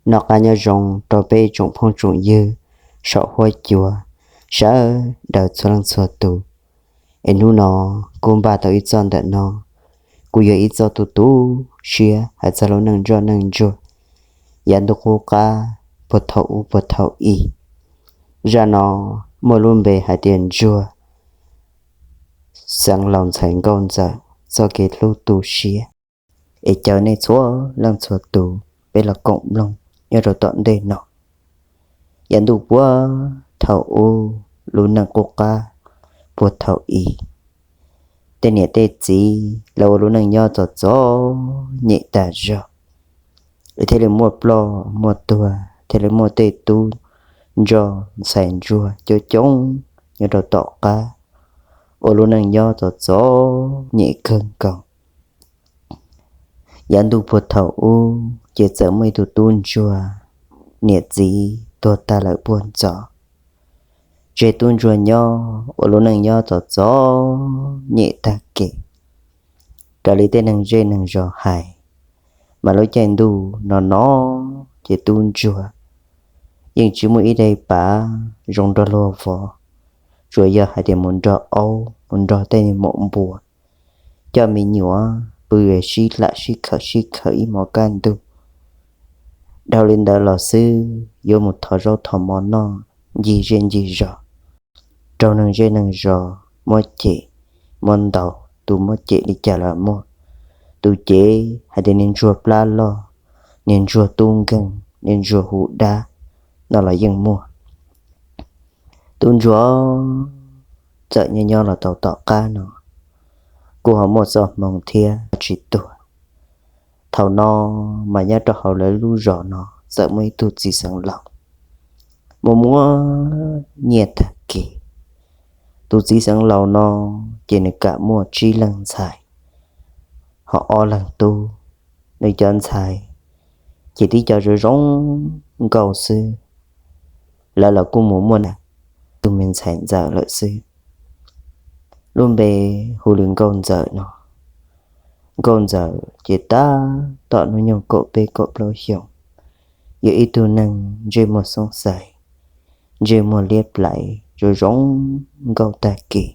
Noj qab nyob zoo rau peb tsoom phooj tsoom ywg saum huab cua sawv daws txhua leej txhua tus. Es hnub no kuj npaj tau ib txoj ntawm no, kuj yog ib txoj tu tu siab hais txog lub neej ntsoj neej ntsuag yav ntuj qub qab puag thaum ub puag thaum i. Zaj no muaj lub npe hais tias Ntsuag, xeev laus ntxhais nkauj ntxawm txoj kev hlub tu siab. Es caw nej txhua leej txhua tus peb los koom mloog nyob rau tom ntej no. Yav ntuj puag thaum ub, lub neej qub qab puag thaum i, tej niam tej txiv lawv ua lub neej nyob txom txom nyem tas zog, es thiaj li muaj ploj muaj tuag, thiaj li muaj tej tub ntsoj ntxhais ntsuag coob coob nyob rau tom qab, ua lub neej nyob txom txom nyem kawg nkaus. Yav ntuj puag thaum ub ces txawm muaj ib tug tub ntsuag, niam txiv tuag tag lawm puag ntxov, tseg tub ntsuag nyob ua lub neej nyob txom txom nyem tag kev. Raws li tej neeg zej neeg zos hais, mas lub caij ntuj no no ces tub ntsuag yeej tsis muaj ib daim pav zoo nrog luag vov, tsuas yog hais tias mus nrog aub mus nrog tej maum npua coj me nyuam pw sib lam sib khawm sib khawm ib hmos kaj ntug. Dhau li ntawd los xwb yuav mus thov zaub thov mov noj ncig zej ncig zos, raug neeg zej neeg zos muab cem muab ntaus, tus muab cem li cas los muaj, tus cem hais tias niag ntsuag plab loj, niag ntsuag tub nkeeg, niag ntsuag hu dab no los yeej muaj. Tub ntsuag txawm nyob nyob los tau tom qab no kuj ho muaj txoj hmoo thiab tsis tuag. Thaum no mas nyob rau hauv lawv lub zos no txawm muaj ib tug txiv xeev laus muaj muaj nyiaj tag kev. Tus txiv xeev laus no ces nws kam muaj tsib leeg ntxhais, ho ob leeg tub. Nws cov ntxhais ces tib co zoo zoo nkauj xwb. Lawv los kuj mus muaj ib tug me ntxhais ntxawm lawm xwb, lub npe hu li Nkauj Ntxawm no. Nkauj Ntxawm ces tab tom hnub nyoog kaum peb kaum plaub xyoos, yog ib tug neeg ntsej muag xoob xais, ntsej muag liab plais zoo zoo nkauj tag kev.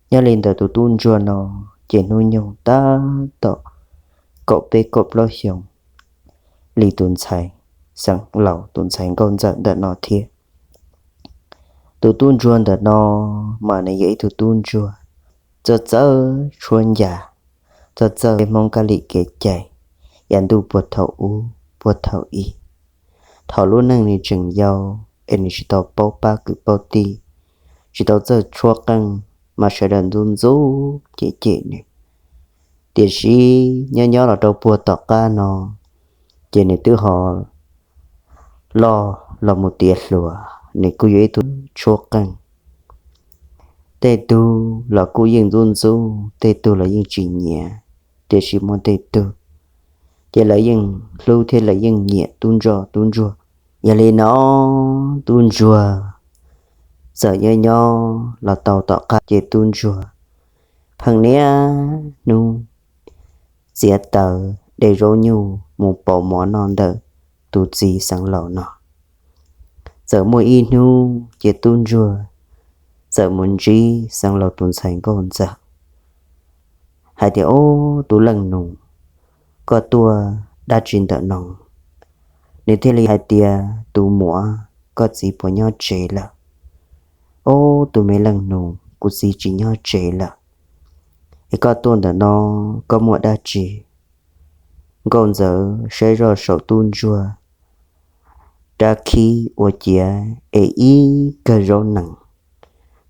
Nyob li ntawm tus tub ntsuag no ces hnub nyoog tab tom kaum peb kaum plaub xyoos li tus ntxhais xeev laus, tus ntxhais Nkauj Ntxawm ntawm no thiab. Tus tub ntsuag ntawm no mas nws yog ib tug tub ntsuag txawj txawj tshuab ncas, txawj txawj Hmoob kab lim kev cai yav ntuj puag thaum ub puag thaum i. Thaum lub neej nws tseem yau es nws tsis tau paub pab kwv paub tij, tsis tau txawj tshuab qeej, mas sawv daws ntxub ntxub cem cem nws. Tiam sis nyob nyob los rau puag tom qab no ces nws twb ho loj los mus tiav hluas, nws kuj yog ib tug tshuab qeej. Tej tug los kuj yeej ntxub ntxub, tej tug los yeej tsis nyiam, tiam sis muaj tej tug ces lawv yeej hlub thiab lawv yeej nyiam tub ntsoj tub ntsuag. Yog li no tub ntsuag txawm nyob nyob los tau tom qab ces tub ntsuag pheej niaj hnub txiav taws de zaub nyuj mus pauv mov noj ntawm tus txiv xeev laus no. Txawm muaj ib hnub ces tub ntsuag txawm mus ntsib xeev laus tus ntxhais Nkauj Ntxawm hais tias, Ob, tus leej nus, koj tuaj dab tsi ntawm no? Nws thiaj li hais tias, Tus muam, koj txiv puas nyob tsev lawm? Ob, tus me leej nus, kuv txiv tsis nyob tsev lawm. Es koj tuaj ntawm no koj muaj dab tsi? Nkauj Ntxawm saib zoj saum tub ntsuag rab khib ua ciav es ib kawm zaub nees.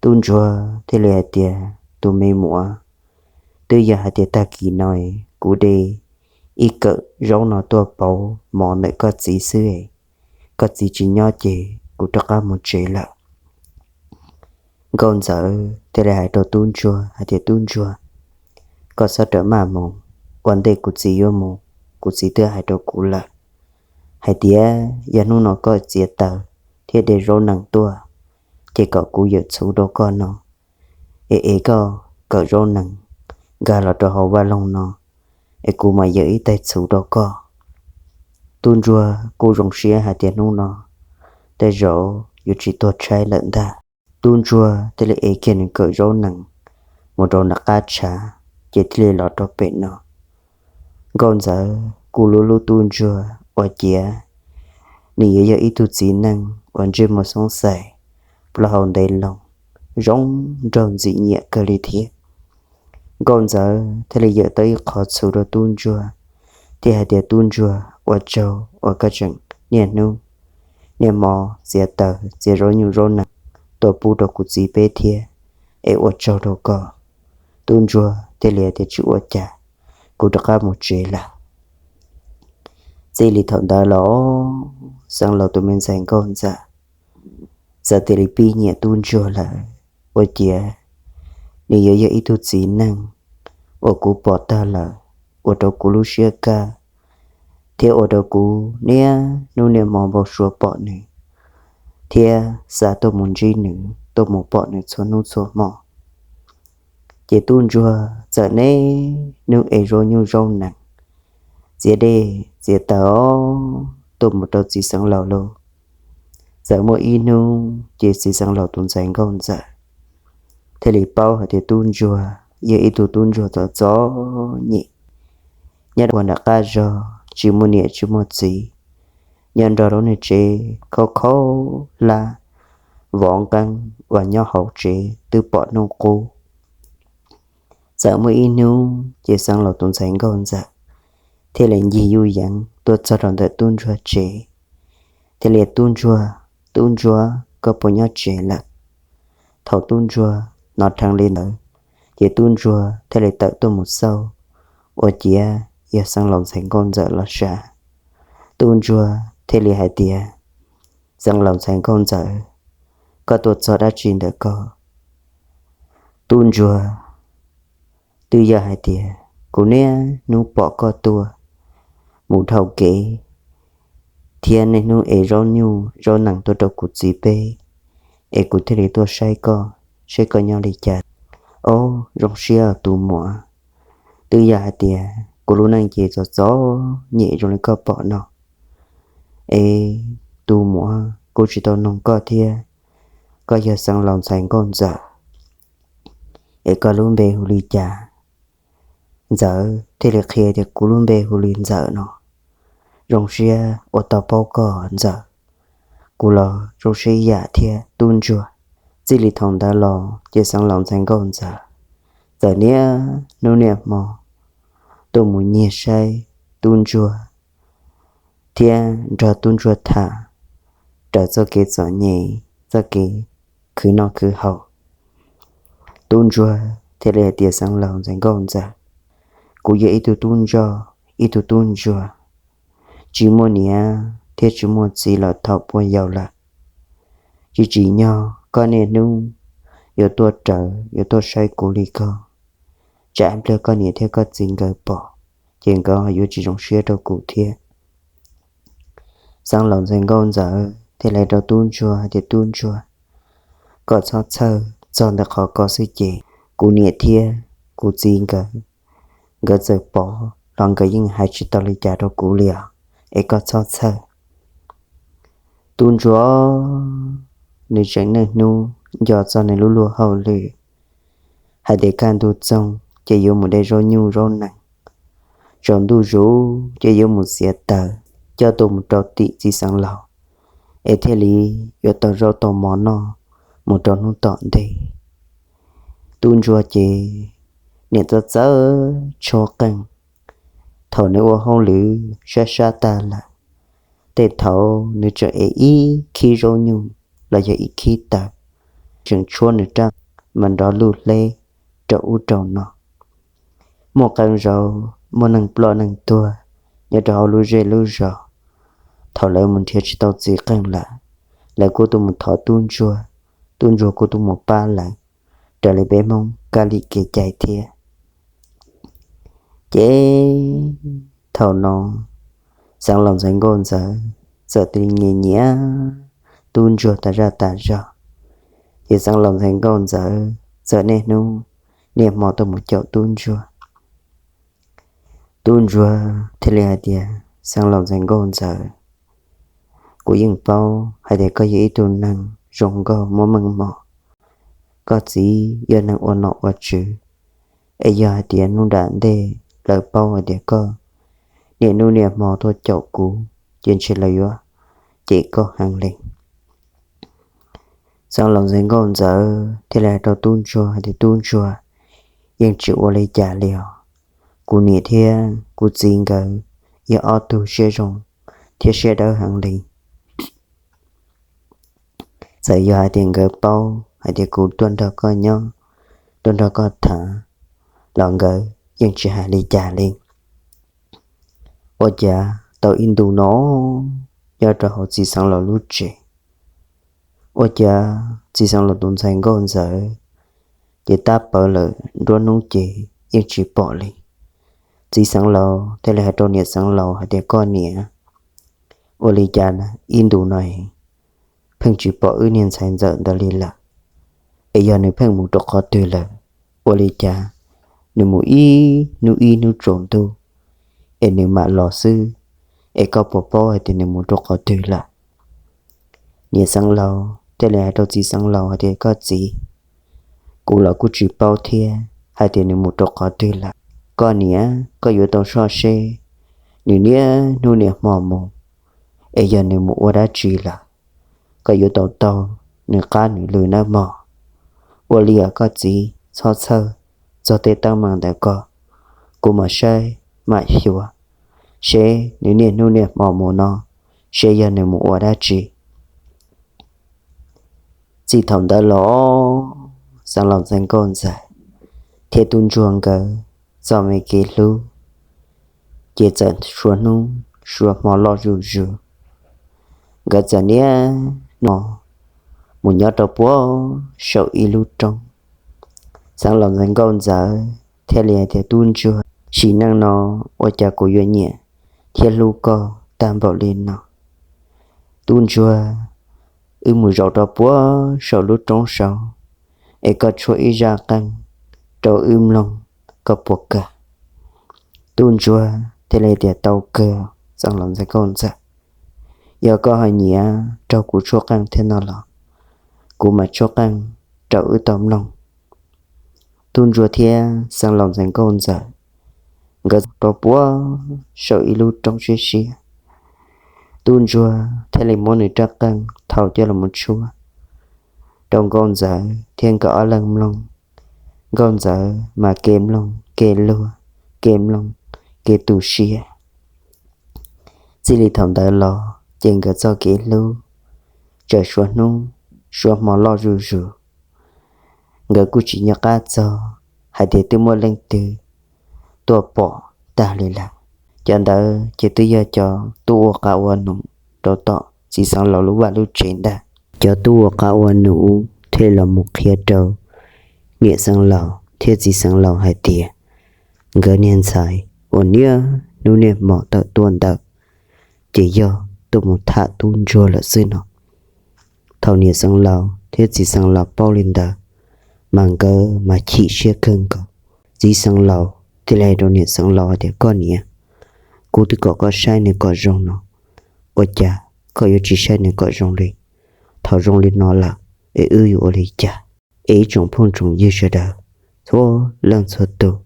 Tub ntsuag thiaj li hais tias, Tus me muam, twb yog hais tias tag kis no kuv de ib kawm zaub no tuaj pauv mov ntawm koj txiv xwb, koj txiv tsis nyob ces kuv rov qab mus tsev lawm. Nkauj Ntxawm thiaj li hais rau tub ntsuag hais tias, Tub ntsuag, koj txhob rawm maj mus, ua ntej kuv txiv yuav mus, kuv txiv twb hais rau kuv lawm hais tias yog hnub no koj txiav taws thiab de zaub nees tuaj, ces kom kuv yawm txhuv rau koj no. Es es koj kawm zaub nees nkag los rau hauv vaj loog no, es kuv mam yawm ib tais txhuv rau koj. Tub ntsuag kuj zoo siab hais tias hnub no tej zaum yuav tsis tuag tshaib lawm ntag. Tub ntsuag thiaj li ev kiag nws kawm zaub nees mus rau nram qab tshav, ces thiaj li los rau pem no. Nkauj ntxawm kuj hlub hlub tub ntsuag ua ciav nws yuav yog ib tug txiv neej uas ntsej muag xoob xais, plaub hau ntev loo, zoo nraug ntxim nyiam kawg li thiab. Nkauj ntxawm thiaj li yawm tau ib qho txhuv rau tub ntsuag, thiaj hais tias tub ntsuag, ua tsaug uas koj tseem niaj hnub niaj hmo txiav taws txiav zaub nyuj zaub nees tuaj pub rau kuv txiv peb thiab, es ua tsaug rau koj. Tub ntsuag thiaj li hais tias tsis ua cas, kuv rov qab mus tsev lawm. Txij li thaum ntawd los xeev laus tus me ntxhais nkauj ntxawm txawm cia li pib nyiam tub ntsuag lawm, ua ciav nws yuav yog ib tug txiv neej uas kuv pom tag lawm, ua rau kuv lub siab kaj, thiab ua rau kuv niaj hnub niaj hmo npau suav pom nws, thiab xav tuaj mus ntsib nws, tuaj mus pom nws txhua hnub txhua hmo. Ces tub ntsuag txawm niaj hnub ev zaub nyuj zaub nees, txiav dej txiav taws os, tuaj mus rau txiv xeev laus lauj. Txawm muaj ib hnub ces txiv xeev laus tus ntxhais nkauj ntxawm thiaj li paub hais tias tub ntsuag yog ib tug tub ntsuag txom txom nyem, nyob rau nram qab zos tsis muaj niam tsis muaj txiv, nyob nrog lub niag tsev khaub khaub hlab vov nqeeb uas nyob hauv tsev twb pom hnub qub. Txawm muaj ib hnub ces xeev laus tus ntxhais nkauj ntxawm thiaj li ncig yuj yeev tuaj txog rau ntawm tub ntsuag tsev, thiaj li, Tub ntsuag, tub ntsuag, koj puas nyob tsev lawm? Thaum tub ntsuag hnov dheev li ntawd, ces tub ntsuag thiaj li tawm tuaj mus xauj, ua ciav yog xeev laus ntxhais nkauj ntxawm los sav. Tub ntsuag thiaj li hais tias, Xeev laus ntxhais nkauj ntxawm, koj tuaj txog dab tsi ntawm koj? Tub ntsuag, twb yog hais tias kuv niaj hnub pom koj tuaj mus dhau kev, thiab niaj hnub ev zaub nyuj zaub nees tuaj rau kuv txiv peb, es kuv thiaj li tuaj saib koj, saib koj nyob li cas. Ob, zoo siab tus muam, twb yog hais tias kuv lub neej ces txom txom nyem zoo li koj pom no. Es tus muam, kuv tsis tau noog koj thiab, koj yog xeev laus ntxhais nkauj ntxawm, es koj lub npe hu li cas? Ntxawm thiaj li qhia tias, Kuv lub npe hu li Ntxawm no. Zoo siab uas tau paub koj Ntxawm. Kuv los zoo siab ib yam thiab tub ntsuag. Txij li thaum ntawd los ces xeev laus ntxhais nkauj ntxawm txawm niaj hnub niaj hmo tuaj mus nyiag saib tub ntsuag thiab nrog tub ntsuag tham raws txoj kev txom nyem, txoj kev khwv noj khwv haus. Tub ntsuag thiaj li hais tias, Xeev laus ntxhais nkauj ntxawm, kuv yog ib tug tub ntsuag, ib tug tub ntsuag tsis muaj niam thiab tsis muaj txiv los thaum puag yau lawm. Tsis tsim nyog koj niaj hnub yuav tuaj rawv yuav tuaj saib kuv li ko, tsam pliag koj niam thiab koj txiv nkawd pom, ces nkawd yuav tsis zoo siab rau kuv thiab. Xeev laus ntxhais nkauj ntxawm thiaj li hais rau tub ntsuag hais tias, Tub ntsuag, koj txhob txhawj txog ntawm qhov ko xwb ces kuv niam thiab kuv txiv nkawd, nkawd txawm pom los nkawd yeej hais tsis tau li cas rau kuv li os, es koj txhob txhawj. Tub ntsuag, nws tseem niaj hnub nco txog nws lub luag hauj lwm hais tias kaj ntug txoog ces yuav mus de zaub nyuj zaub nees, tsaus ntuj zus ces yuav mus txiav taws coj tuaj mus rau tim txiv xeev laus, es thiaj li yuav tau zaub tau mov noj mus rau hnub tom ntej. Tub ntsuag ces niam txawj txawj tshuab qeej, thaum nws ua hauj lwm sab sab tag lawm, tej thaum nws tseem ev ib khib zaub nyuj los yog ib khib taws, tseem tshuab nws rab mas nrov luj hleb rau ub rau no. Muaj qee zaus muaj neeg ploj neeg tuag nyob rau hauv lub zej lub zos, thaum lawv mus nrhiav tsis tau txiv qeej lawm, lawv kuj tuaj mus thov tub ntsuag, tub ntsuag kuj tuaj mus pab lawv, raws li peb Hmoob kab li kev cai thiab. Ces thaum no xeev laus ntxhais nkauj ntxawm txawm cia li nyiam nyiam tub ntsuag tas zaj tas zog, ces xeev laus ntxhais nkauj ntxawm txawm niaj hnub niaj hmo tuaj mus caum tub ntsuag. Tub ntsuag thiaj li hais tias, Xeev Laus ntxhais Nkauj Ntxawm, kuv yeej paub hais tias koj yog ib tug neeg zoo nkauj muaj meej mom. Koj txiv yog neeg ua nom ua tswv, es yog hais tias hnub nram ntej lawv paub hais tias koj niaj hnub niaj hmo tuaj caum kuv, ces ntshe lawv yuav cem koj heev li. Xeev Laus ntxhais Nkauj Ntxawm thiaj li hais rau tub ntsuag hais tias, Tub ntsuag, yeej tsis ua li cas li os. Kuv niam thiab kuv txiv nkawd yog ob tug siab zoo thiab siab dawb heev li. Txawm yog hais tias nkawd paub hais tias kuv tuaj nrog koj nyob, tuaj nrog koj tham los nkawd yeej tsis hais li cas li. Ua cas tau ib ntus no nyob rau hauv txiv Xeev Laus lub tsev, ua cas txiv Xeev Laus tus ntxhais Nkauj Ntxawm ces tab pawv lawm, nruab hnub ces yeej tsis pom li. Txiv Xeev Laus thiaj li hais rau niam Xeev Laus hais tias, Koj niam, ua li cas ib ntus no pheej tsis pom wb niag ntxhais Ntxawm ntawd li lawm? Es yog nws pheej mus rau qhov twg lawm? Ua li cas nws mus ib hnub ib hnub tsaus ntuj es nws mam los xwb, es koj puas paub hais tias nws mus rau qhov twg lawm? Niam Xeev Laus thiaj li hais rau txiv Xeev Laus hais tias, Koj txiv, kuv los kuj tsis paub thiab hais tias nws mus rau qhov twg lawm. Koj niam, koj yuav tau soj seb nws niaj hnub niaj hmo mus, es yog nws mus ua dab tsi lawm, koj yuav tau taug nws qab nws lw nawb mog. Ua li os koj txiv, txhob txhawj txog tej teeb meem ntawd ko, kuv mam saib mam xyuas seb nws niaj hnub niaj hmo mus no, seb yog nws mus ua dab tsi. Txij thaum ntawd los Xeev Laus ntxhais Nkauj Ntxawm thiab tub ntsuag nkawd txoj me kev hlub ces txawm suav hnub suav hmo loj zuj zus. Nkawd txawm niaj hnub mus nyob rau puag saum ib lub roob. Xeev Laus ntxhais Nkauj Ntxawm thiaj li hais tias, Tub ntsuag, sim neej no ua cas kuv yuav nyiam thiab hlub koj tag npaum li no? Tub ntsuag, wb mus zaum rau puag saum lub roob saud, es koj tshuab ib zaj qeej rau wb mloog, koj puas kam? Tub ntsuag thiaj li tias, Tau kawg Xeev Laus ntxhais Nkauj Ntxawm, yog koj ho nyiam raug kuv tshuab qeej thiab no los kuv mam tshuab qeej rau wb tau mloog. Tub ntsuag thiab Xeev Laus ntxhais Nkauj Ntxawm nkawd rau puag saum ib lub roob siab siab. Tub ntsuag thiaj li muab nws rab qeej thau coj los tshuab rau Nkauj Ntxawm thiab nkawd ob leeg mloog. Nkauj Ntxawm mas kev mloog kev luag, kev mloog kev tu siab. Txij li thaum ntawd los ces nkawd txoj kev hlub txawm suav hnub suav hmo loj zuj zus. Nkawd kuj tsis nco qab txog hais tias twb muaj leej twg tuaj pom tag li lawm. Cov ntawd ces twb yog cov tub ua qab ua num rau tom txiv Xeev Laus lub vaj lub tsev ntag. Cov tub ua qab ua num thiaj los mus qhia rau niam Xeev Laus thiab txiv Xeev Laus hais tias nkawd niag ntxhais uas niaj hnub niaj hmo tawm tuaj ntawd ces yog tuaj mus tham tub ntsuag lawm xwb no. Thaum niam Xeev Laus thiab txiv Xeev Laus paub li ntawd, mas nkawd mas chim siab kawg nkaus. Txiv Xeev Laus thiaj li hais rau niam Xeev Laus hais tias, Koj niam, kuv twb kom koj saib nws kom zoo no, ua cas koj yuav tsis saib nws kom zoo li? Thaum zoo li no lawm es wb yuav ua li cas? Es ib tsoom phooj tsoom ywg sawv daws txhua leej txhua tus,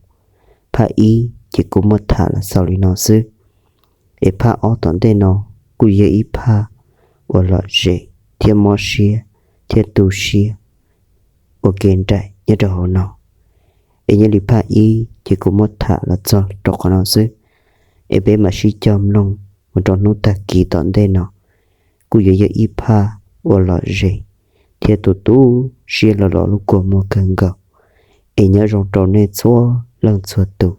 phaj ib ces kuv muab tham los xaus li no xwb. Es phaj ob tom ntej no kuj yog ib phaj uas lom zem thiab mob siab thiab tu siab ua ke nraim nyob rau hauv no. Es nyob li phaj ib ces kuv muab tham los txog rau qhov no xwb. Es peb mam sib cog mloog mus rau hnub tag kis tom ntej no, kuj yuav yog ib phaj uas lom zem thiab tu tu siab los los lub kua muag kawg nkaus. Es nyob zoo rau nej txhua leej txhua tus.